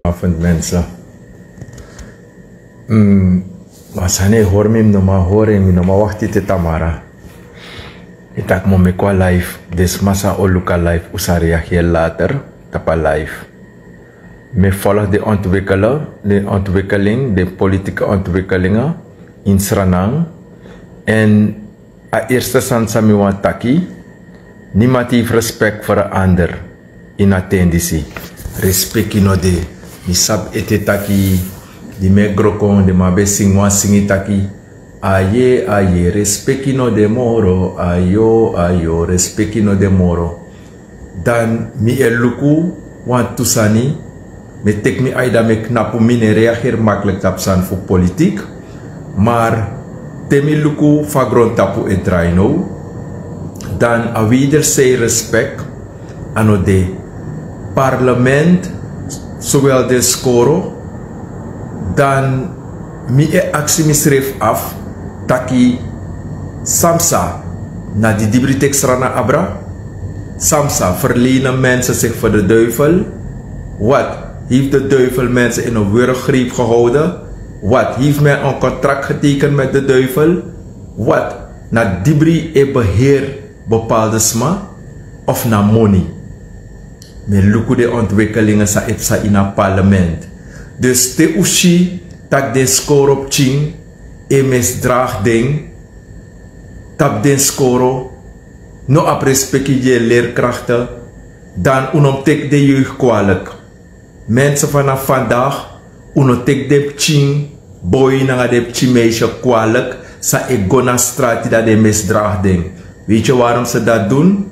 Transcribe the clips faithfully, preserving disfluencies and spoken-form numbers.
Goedenavond mensen. Mm, masani e hori mi, mi no man hori, mi no man wakti te tamara. I taki mi o meki wan live, den sma san o luku a live, un sa reageri later tapu a live. Mi e folg den ontwikkeling, den politieke ontwikkelingen in Sranan. En a eerste sani san mi wani taki, niemand heeft respect voor een ander. Ini a ten disi, respeki no de. Mi sabi ete taki, di mi e gro kon, den man ben singi wan singi taki: aye, aye, respeki no de moro, ayo, ayo, respeki no de moro. Dan mi e luku wantu sani, mi e teki mi aida, mi e knapu, mi no e reageri makkelijk tapu sani fu politiek. Maar te mi luku fa grontapu e drai now, dan a wederzijds respect a no de. Parlement, zowel den skoro, dan mi e aksi misrefi afu taki: san psa? Na Didibri teki Sranan abra? San psa? Verlenen mensen zich voor de duivel? Wat? Heeft de duivel mensen in een wurggreep gehouden? Wat? Heeft men een contract getekend met de duivel? Wat? Na Didibri e beheer bepaalde sma of na moni? Mi e luku den ontwikkelingen san e psa ini a parlement. Dus te un si taki den skoro pikin e misdraag den, tapu den skoro no abi respeki gi den leerkrachten, dan un no mus teki den jeugd kwalijk. Mensen, vanaf vandaag, un no teki den pikin boi nanga den pikin meisje kwalijk, san e go na strati, dan den misdraag den. Weet je waarom ze dat doen?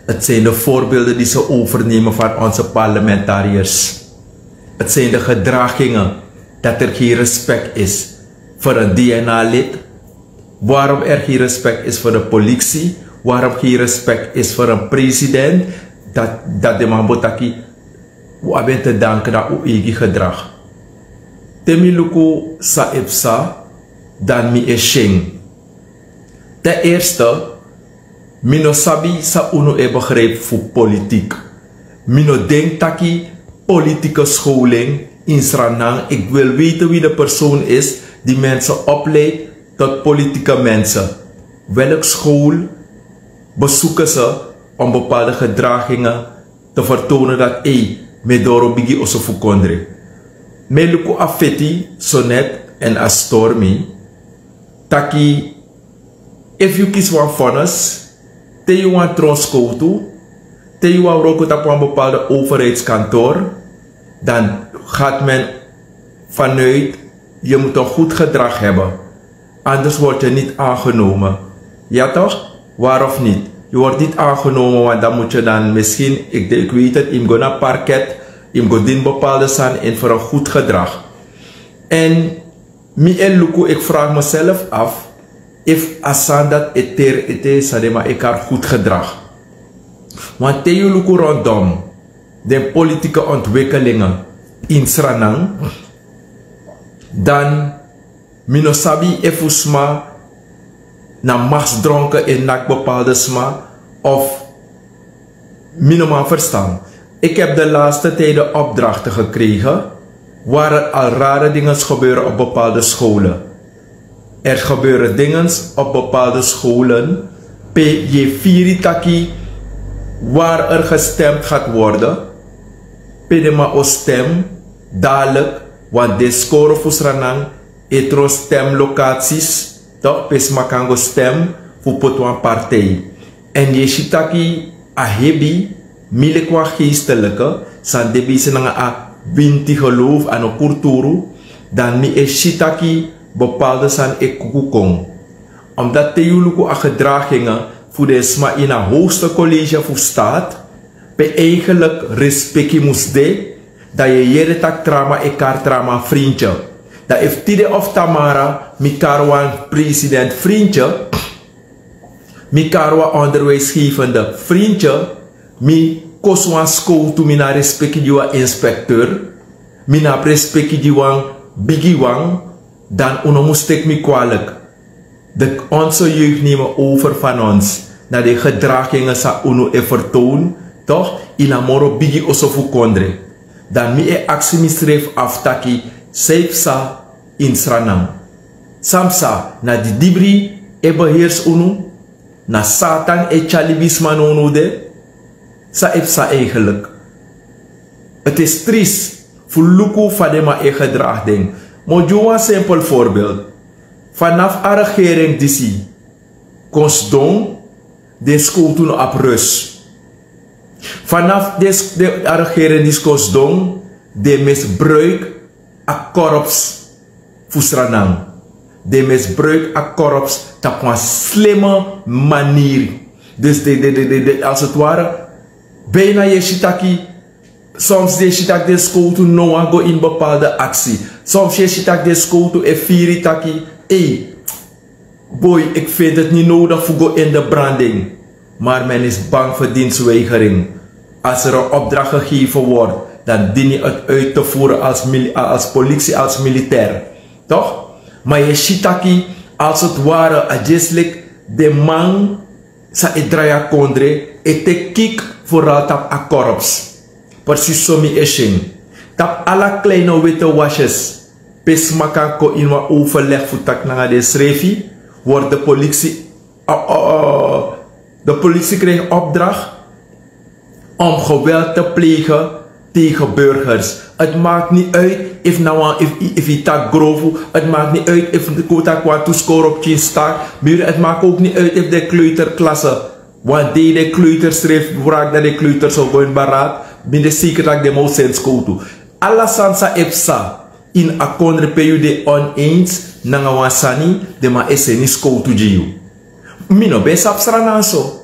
Het zijn de voorbeelden die ze overnemen van onze parlementariërs. Het zijn de gedragingen dat er geen respect is voor een D N A-lid, waarom er geen respect is voor de politie, waarom geen respect is voor een president, dat, dat de man bo taki: un abi te danken na un eigi gedrag. Te mi luku san e psa, dan mi e syen. Ten eerste, mi no sabi san unu e begrijp fu politiek. Mi no denk taki politieke scholing in Sranan, ik wil weten wie de persoon is die mensen opleidt tot politieke mensen. Welk school bezoeken ze om bepaalde gedragingen te vertonen dat ei, mi e doro bigi oso fu kondre? Mi e luku a Feti, Sonet en a Stormy taki, efu yu kisi wan vonnis, te yu wani tron skowtu, te yu wani wroko tapu wan bepaalde overheidskantoor, dan gaat men vanuit: je moet een goed gedrag hebben, anders word je niet aangenomen. Ja toch? Waar of niet? Je wordt niet aangenomen, want dan moet je dan misschien, ik, ik weet het, yu mus go na parket, yu mus go dini bepaalde sani in voor een goed gedrag. En mi e luku, ik vraag mezelf af efu a sani dati e teri ete san den man e kari goed gedrag. Want te yu luku rondom den politieke ontwikkelingen in Sranan, dan mi no sabi efu sma na machtsdronken e naki bepaalde sma of mi no man verstan. Ik heb de laatste tijden opdrachten gekregen waar er al rare dingen gebeuren op bepaalde scholen. Er gebeuren dingen op bepaalde scholen pe yu e firi taki waar er gestemd gaat worden, pe den man o stem dadelijk, want den skoro fu Sranan e tron stemlocaties, toch, pe sma kan go stem fu poti wan partij. En yu e si taki a hebi, mi leki wan geestelijke san de bezig nanga a winti geloof, a no kulturu, dan mi e si taki bepaalde sani e kuku kon. Omdat te yu luku a gedragingen fu den sma ini a hoogste college fu staat, pe eigenlijk respeki mus de, dan yu e yere taki tra man e kari tra man vriendje. Dan efu tide of tamara mi kari wan president vriendje, mi kari wan onderwijsgevende vriendje, mi kosi wan skowtu, mi no abi respeki gi wan inspecteur, mi no abi respeki gi wan bigiwan, dan un no mus teki mi kwalijk. De onze jeugd nemen over van ons na den gedragingen san unu e vertoon, toch, ini a moro bigi oso fu kondre. Dan mi e aksi misrefi afu taki, san e psa ini Sranan? San psa? Na didibri e beheersi unu? Na Satan e tyari libisma nownow de? San e psa eigenlijk? Het is triest fu luku fa den man e gedraag den. Mi o gi unu wan simpel voorbeeld. Vanaf a regering disi kon sidon, den skowtu no abi rust. Vanaf den, den, a regering disi kon sidon, den misbruik a korps fu Sranan. Den misbruik a korps tapu wan slimme manier. Dus de, de, de, de, de, als het ware, bijna yu e si taki, soms yu e si taki den skowtu no wani go ini bepaalde aksi. Soms yu e si taki den skowtu e firi taki, ei, boy, ik vind het niet nodig fu go in de branding. Maar men is bang voor dienstweigering. Als er een opdracht gegeven wordt, dan dien je het uit te voeren als, mili- als politie, als militair. Toch? Maar yu e si taki, als het ware, a disi leki den man san e drai a kondre e teki kik, vooral tapu a korps. Precies so mi e si en. Tapu ala kleine witte wasjes, pe sma kan kon ini wan overleg fu taki nanga densrefi, wordt de politie, eh, eh, eh, de politie krijgt opdracht om geweld te plegen tegen burgers. Het maakt niet uit if na wan, if, if yu taki grofu. Het maakt niet uit if yu taki wan tu skoro pikin stak. Maar het maakt ook niet uit if de kleuterklasse, want de, de kleutersrefi wraki dat de kleuter zou go in baraat. Mi de zeker taki den man o seni skowtu. Ala sani san e psa ini a kondre pe yu de oneens nanga wan sani, den man e seni skowtu gi yu. Mi no ben sabi Sranan so.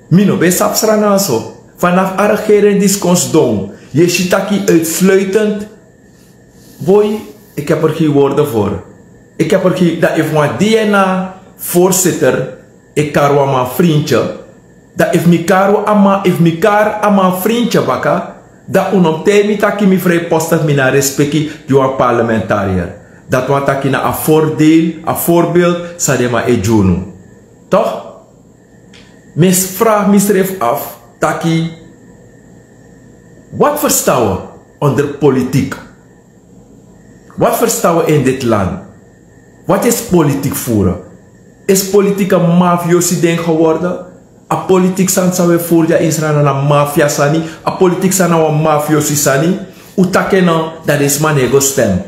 Mi no ben sabi Sranan so. Vanaf a regering disi kon sidon, yu e si taki uitsluitend. Boy, ik heb er geen woorden voor. Ik heb er geen, dan efu wan D N A voorzitter e kari wan man vriendje. Dan efu mi kari a man, efu mi kari a man vriendje baka, dan un no mus taigi mi taki mi vrijpostig, mi no abi respeki gi wan parlementariër. Dati wani taki na a voordeel, a voorbeeld san den man e gi unu. Toch? Mi e vraag misrefi afu taki, wat verstaan we onder politiek? Wat verstaan we in dit land? Wat is politiek voeren? Is politiek een mafiosi ding geworden? A politiek sani san we voeren dya in Sranan na mafia sani. A politiek sani na wan mafiosi sani. Un taki en no, dan den sma no e go stem.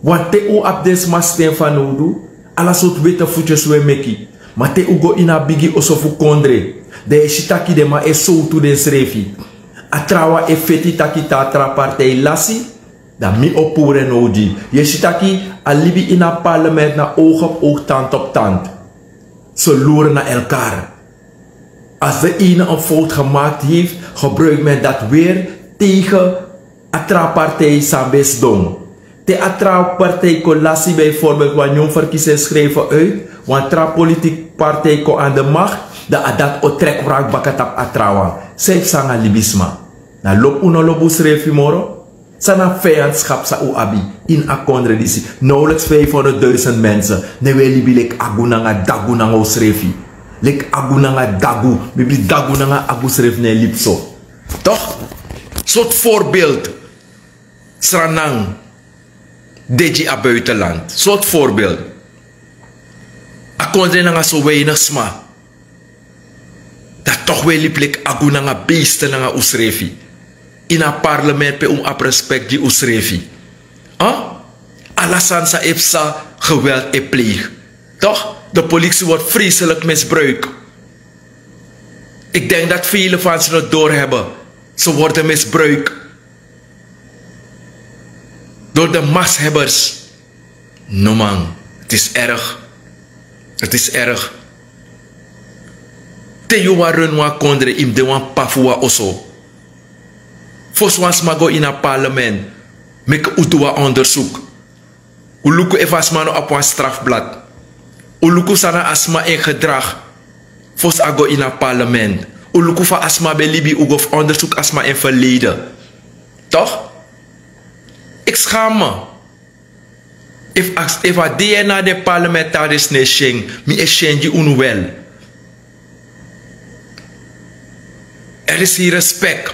Want te un abi den sma stem fanowdu, ala sortu wete futyesi un e meki. Ma te un go ini a bigi oso fu kondre, dan yu e si taki den man e sowtu densrefi. A trawan e feti taki te a tra partij lasi, dan mi o puru en now gi yu. Yu e si taki a libi ini a parlement na oog op oog, tand op tand. Ze loeren naar elkaar. Als de ene een fout gemaakt heeft, gebruikt men dat weer tegen a tra partij san ben sidon. Te a tra partij kon lasi, bijvoorbeeld wan nyun verkiezing schrijven uit, wan tra politiek partij kon aan de macht, dan a dati o trek wraki baka tapu a trawan. San e psa nanga libisma? Na lobi un no lobi unsrefi moro? San na vijandschap san un abi ini a kondre disi? Nauwelijks vijfhonderdduizend mensen. Ne un e libi leki agu nanga dagu nanga unsrefi. Leki agu nanga dagu. Mi bri dagu nanga agu srefi, ne un libi so. Toch? Sortu voorbeeld Sranan de gi a buitenland? Sortu voorbeeld? A kondre nanga so weinig sma. Dan toch un e libi leki agu nanga beesten nanga unsrefi. Ini a parlement pe un abi respect gi unsrefi. Huh? Ala sani san e psa, geweld e pleeg. Toch? De politie wordt vreselijk misbruikt. Ik denk dat velen van ze het doorhebben. Ze worden misbruikt door de machtshebbers. No man, het is erg. Het is erg. Te yu wani run wan kondre, yu mus de wan p'pa fu wan oso. Fosi wan sma go ini a parlement, meki un du wan onderzoek. Un luku efu a sma no abi wan strafblad. Un luku san na a sma en gedrag fosi a go ini a parlement. Un luku fa a sma ben libi, un go fu onderzoek a sma en verleden. Toch? Ik schaam me. Efu a, efu a D N A den parlementaris no e syen, mi e syen gi unu wel. Er is geen respect.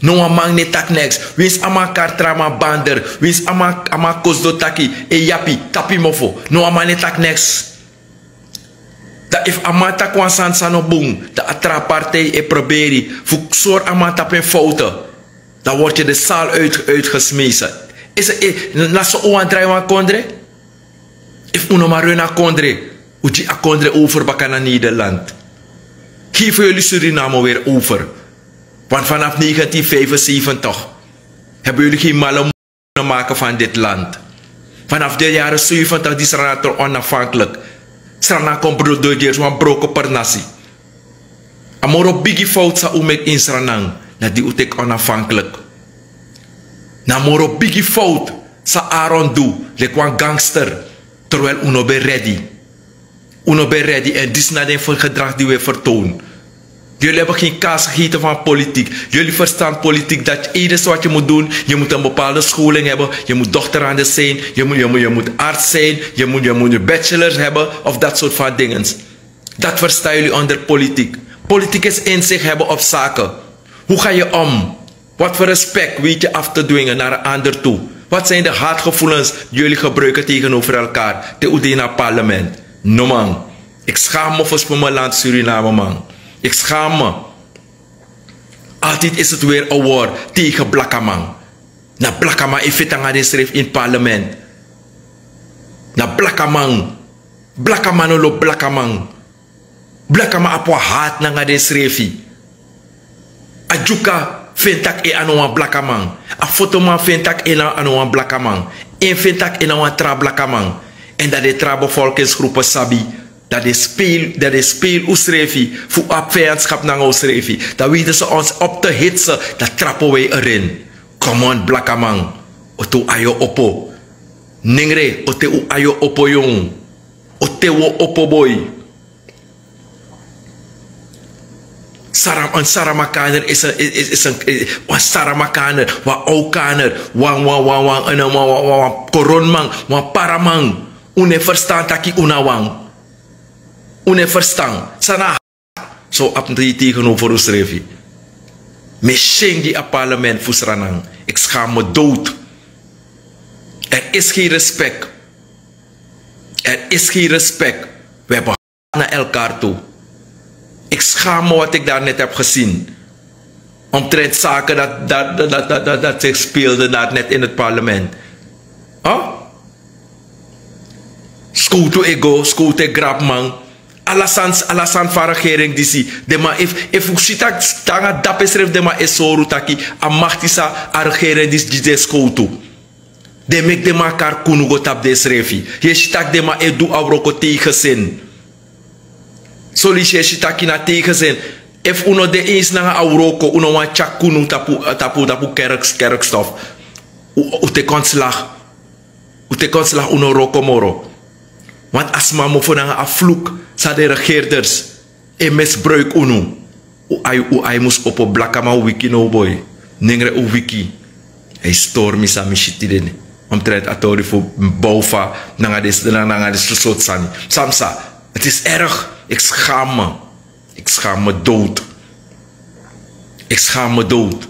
No wan man no e taki neks. Winsi a man kari tra man bander, winsi a man kosi do taki e yapi tapu yu mofo, no wan man no e taki neks. Dan efu a man taki wan sani san no bun, dan a tra partij e proberi fu sori a man tapu en fowtu. Dan word yu de sal uitgesmesen. Na so un wani drai wan kondre? Efu un no man run a kondre, un gi a kondre over baka na nederland. Gefen yuli suriname weri over. Want vanaf negentien vijfenseventig hebi yuli gen male moene maken van dit land. Vanaf de yaren zeventig di srana tron onafhankelijk, srana kon brododeers wan broko per nasi. A moro bigi fout san un meki in sranan, na di un teki onafhankelijk. Na a moro bigi fout san aron du leki wan gangster, terwijl un no ben redi. Un no ben redi en disi na den gedrag di un e vertoon. Yuli hebi gen kaas gegeten van politik. Yuli verstan politik dati yu edesi wati yu mus dun, yu mus en bepaalde skoling hebi, yu mus dokter an de sein, yu mus arts sein, yu mus bachelors hebi of dati sort van dingens. Dati verstan yuli onder politik. Politik is inzicht hebi op sake. Hu ga yu om? Wat fu respek weti yu af te dwinge na den ander tu? Wat sin de hatgevoelens di yuli gebruike tegenover elkar te un de ini a parlement? No man. Eki skam mi fu spen mi land suriname man. Eki skam mi. Altid is heti weri a word tegen blakaman. Na blakaman e feti nanga densrefi ini parlement. Na blakaman. Blakaman no lobi blakaman. Blakaman abi wan hati nanga densrefi. A dyuka feni tak' en a no wan blakaman. A fotoman feni tak' en a no wan blakaman. En feni tak' en na wan tra blakaman. Èn dan den tra bevolkingsgrupu sabi dan den speel unsrefi fu abi viyantskap nanga unsrefi. Dan weten se ons op te hitse. Dan trapu wi erin. Komon blakaman. O te un ayo opo. Nengre o te un ayo opo yong. O te un opo boi. Saramakaner is en wan saramakaner, wan aw kaner, wan wan wan wan wan wan wan wan wan koronman, wan paraman. Un no e ferstan taki un na wan. Un no e ferstan san na a hati san un abi tegenover unsrefi. Mi e syen gi a parlement fu sranan. Eki skam mi dowd. Er is gen respek. Er is gen respek. Wi hebi hati na elkar tu. Eki skam mi wat eki dari neti hebi gesin. Omtrenti sake dati dati dati dati dati dati siki spelde dari neti ini heti parlement. Skowtu e go skowtu e grabu man. Ala sani fu a regering disi. Den man efu un si tak' nanga dape srefi den man e sori un taki a makti san a regering disi gi den skowtu. Den meki den man kari kunu go tapu densrefi. Yu e si tak' den man e du a wroko tegen sin. Soleisi yu e si tak' yu na tegen sin. Efu un no de ensi nanga a wroko un no wani tyari kunu tapu tapu kerkstof. Un teki ontslag. Un teki ontslag un no wroko moro. Want a sma mofo nanga a fluk san den regeerders e misbruik unu. Un ai mus opo blakaman wiki now boi. Nengre un wiki. A e stori mi san mi si tide. Omtrenti a tori fu bowfa nanga den sortu sani san mi sa Het is erg. Ik schaam me. Ik schaam me dood. Ik schaam me dood.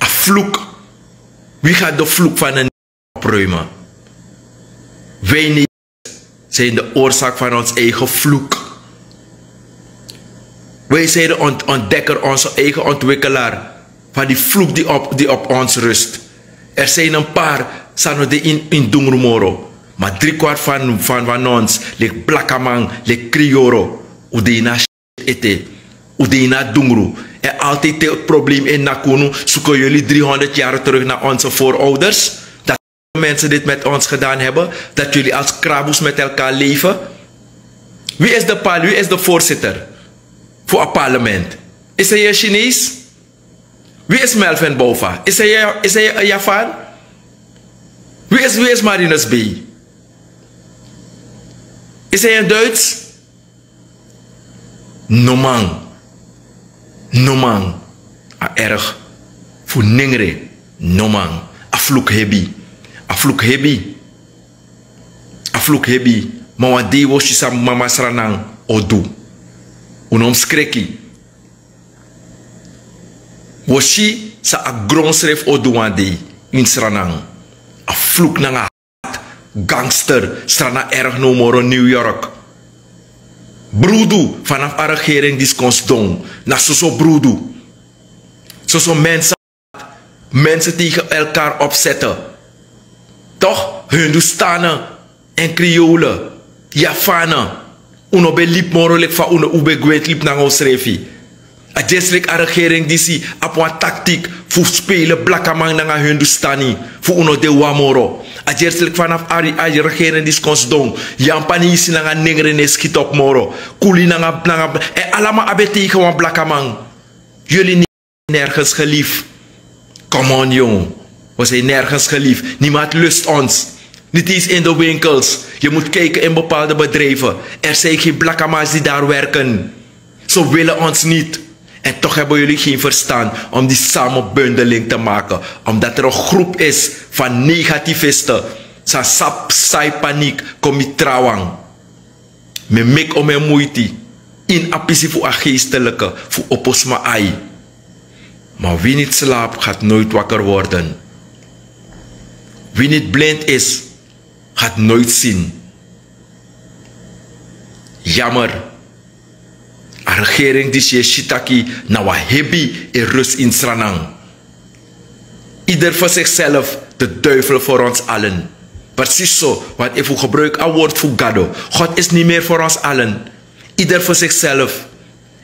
A vloek. Wie gaat de vloek van een opruimen? Wij niet. Zijn de oorzaak van ons eigen vloek. Wij zijn de ont ontdekker, onze eigen ontwikkelaar van die vloek die op, die op ons rust. Er zijn een paar sano de in, in dungru moro. Maar driekwart van, van, van ons ligt blakaman, ligt krioro. Udina ete. Udina dungru. En altijd het probleem in Nakunu. Zoeken jullie driehonderd jaar terug naar onze voorouders? Dat mensen dit met ons gedaan hebben, dat jullie als krabus met elkaar leven. Wie is de pal, wie is de voorzitter voor het parlement? Is hij een Chinees? Wie is Melvin Bouva? Is hij, is hij een Javaan? Wie is, wie is Marinus B? Is hij een Duits? No man. No man. A erg. Fu nengre. No man. A vloek hebi. A vloek hebi. A vloek hebi. Ma wan dei wi o si san mama Sranan o du. Un no mus skreki. Wi o si san a gron srefi o du wan dei. Ini Sranan. A vloek nanga gangster, Sranan erg no moro New York. Brudu, vanaf a regering disi kon sidon, na soso brudu. Soso mensen, mensen tegen elkaar opzetten. Toch? Hindustanen en Creolen, Javanen. Un no ben libi moro leki fa un no, un ben gwenti libi nanga unsrefi. A disi leki a regering disi abi wan taktik fu spele blakaman nanga Hindustani, fu un no de wan moro. A disi leki vanaf a, a regering disi kon sidon, Yampani isi nanga nengre no e skiti op moro. Kuli nanga, nanga, en alama abi tegen wan blakaman. Jullie niet nergens geliefd. Come on, jongen. We zijn nergens geliefd. Niemand lust ons. Niet eens in de winkels. Je moet kijken in bepaalde bedrijven. Er zijn geen blakkamas die daar werken. Ze willen ons niet. En toch hebben jullie geen verstand om die samenbundeling te maken. Omdat er een groep is van negativisten. San sabi sai paniek kon mi trawan. Mi e meki omeni muiti ini a pisi fu a geestelijke fu opo sma ai. Maar wie niet slaapt, gaat nooit wakker worden. Wie niet blind is, gaat nooit zien. Jammer. A regering disi e si taki na wan hebi e rust ini Sranan. Ieder voor zichzelf, de duivel voor ons allen. Precies zo, want efu un gebruik a woord fu Gado, God is niet meer voor ons allen. Ieder voor zichzelf.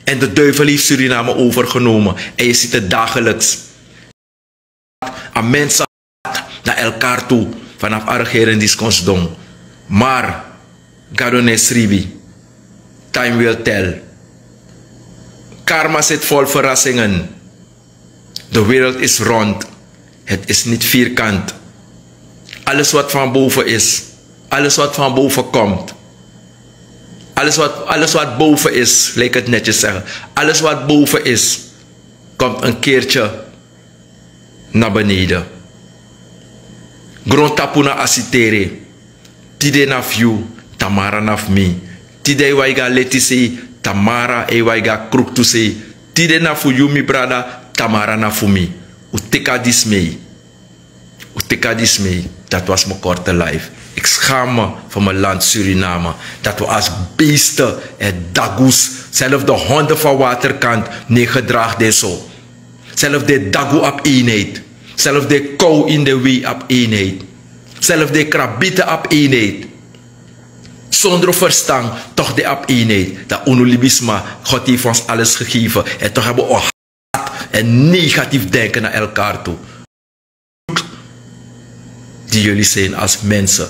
En de duivel heeft Suriname overgenomen. En je ziet het dagelijks. A mensen na elkaar toe vanaf a regering disi kon sidon. Maar Gado no e sribi. Time will tell. Karma zit vol verrassingen. De wereld is rond. Het is niet vierkant. Alles wat van boven is, alles wat van boven komt, alles wat, alles wat boven is, laat ik het netjes zeggen, alles wat boven is, komt een keertje naar beneden. Grontapu na a si tere. Tide na fu yu, tamara na fu mi. Tide e wai go na leti sei, tamara e wai go na kruktu sei. Tide na fu yu, mi brada, tamara na fu mi. Un teki a dismei. Un teki a dismei. Dat was mijn korte life. Ik schaam me voor mijn land Suriname. Dat we als beesten en dagoes, zelfs de honden van waterkant, no e gedraag den so. Zelfs den dagu abi eenheid. Zelfs den kow ini den wei abi eenheid. Zelfs den krabiten abi eenheid. Zonder verstand, toch den abi eenheid. Dan unu libisma, God heeft ons alles gegeven. En toch hebben we een haat en negatief denken naar elkaar toe. Die jullie zijn als mensen.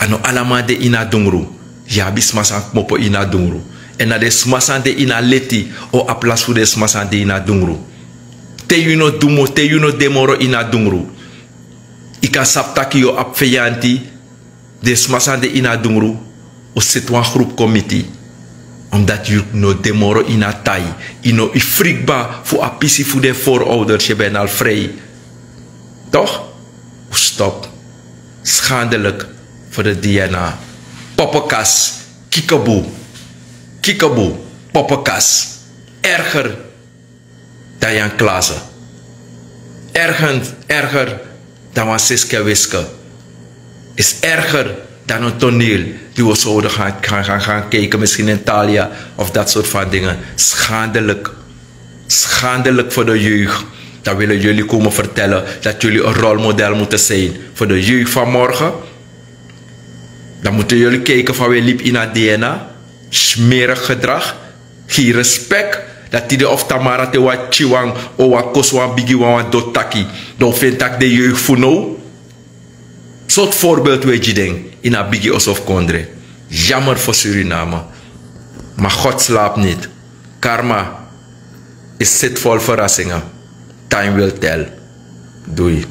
A no ala man de ini a dungru. Yu abi sma san kmopo ini a dungru. Èn na den sma san de ini a leti o abi lasi fu den sma san de ini a dungru. Te yu no du mo-, te yu no de moro ini a dungru, yu kan sabi taki yu o abi feyanti. Den sma san de ini a dungru o seti wan grupu kon miti. Omdat yu no de moro ini a tai. Yu no, yu fri kba fu a pisi fu den voorouders, je bent al vrij. Toch? Un stop. Schandelijk voor de D N A. Poppekas, kikebu, kikebu, poppekas. Erger dan Jan Klaassen. Erger, erger dan wan Siska Wiske. Is erger dan een toneel die we zouden gaan, gaan, gaan, gaan kijken, misschien in Thalia of dat soort van dingen. Schandelijk. Schandelijk voor de jeugd. Dan willen jullie komen vertellen dat jullie een rolmodel moeten zijn voor de jeugd van morgen. Dan moeten jullie kijken van we liep in a D N A. Smerig gedrag. Geen respect. Dat tide of tamara te wan chiwang o wan kos wan bigi wan wan dotaki. Dan vind ik de jeugd voor nou. Soort voorbeeld we je denk in a bigi oso of kondre. Jammer voor Suriname. Maar God slaapt niet. Karma is zit vol verrassingen. Time will tell. Doei.